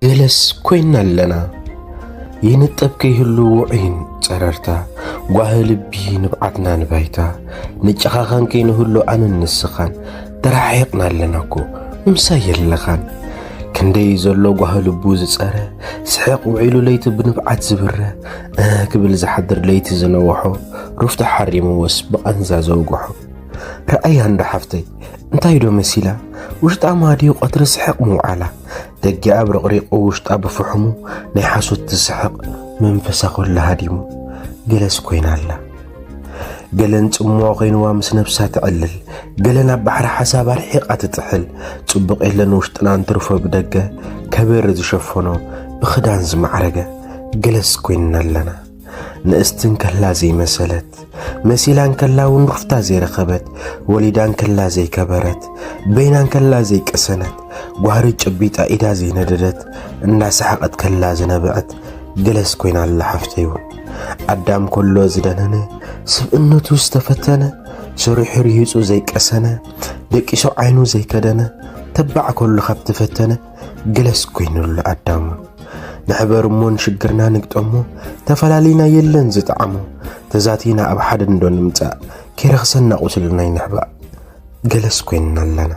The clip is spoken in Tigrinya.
ገለስ ኮይና ኣለና። ይንጠብ ከይህሉ ውዑይን ጸረርታ፣ ጓሂ ልቢ ንብዓትና ንባይታ፣ ንጨኻኸን ከይንህሉ ኣነን ንስኻን፣ ተረሓሒቕና ኣለና እኮ፣ ምምሳይ የለኻን። ክንደይ ዘሎ ጓሂ ልቡ ዝጸረ፣ ስሕቕ ውዒሉ ለይቲ ብንብዓት ዝብረ፣ እህ ክብል ዝሓድር ለይቲ ዝነወሖ፣ ሩፍታ ሓሪምዎስ ብቓንዛ ዘውግሖ። ረኣያ እንዶ ሓፍተይ፣ እንታይ ዶ መሲላ፣ ውሽጣ ማድዩ ቀትሪ ስሕቕ ምውዓላ፣ ደጊኣ ብረቕሪቑ ውሽጣ ብፍሕሙ፣ ናይ ሓሶት ትስሕቕ መንፈሳ ኮላ ሃዲሙ፣ ገለስ ኮይና ኣላ። ገለን ጽምዋ ኮይንዋ ምስ ነብሳ ትዕልል፣ ገለን ኣብ ባሕሪ ሓሳብ ኣርሒቓ ትጥሕል፣ ጽቡቕ የለን ውሽጥና እንትርፎ ብደገ፣ ከበር ዝሸፈኖ ብኽዳን ዝማዕረገ፣ ገለስ ኮይንና ኣለና። ንእስቲ እንከላ ዘይመሰለት፣ መሲላ እንከላ እውን ሩፍታ ዘይረኸበት፣ ወሊዳ እንከላ ዘይከበረት፣ በይና እንከላ ዘይቀሰነት፣ ጓህሪ ጨቢጣ ኢዳ ዘይነደደት፣ እናሰሓቐት ከላ ዝነበዐት፣ ገለስ ኮይና ኣላ ሓፍተይ እውን። ኣዳም ከሎ ዝደነነ፣ ስብእነቱ ዝተፈተነ፣ ሰሪሑ ርሂጹ ዘይቀሰነ፣ ደቂሱ ዓይኑ ዘይከደነ፣ ተባዕ ከሎ ካብ ተፈተነ፣ ገለስ ኮይኑሉ ኣዳም እውን። ንሕበር እሞ ንሽግርና ንግጠሞ፣ ተፈላሊና የለን ዝጠዓሞ፣ ተዛቲና ኣብ ሓደ እንዶ ንምጻእ፣ ከይረኽሰና ቁስልና ይንሕባእ፣ ገለስ ኮይንና ኣለና።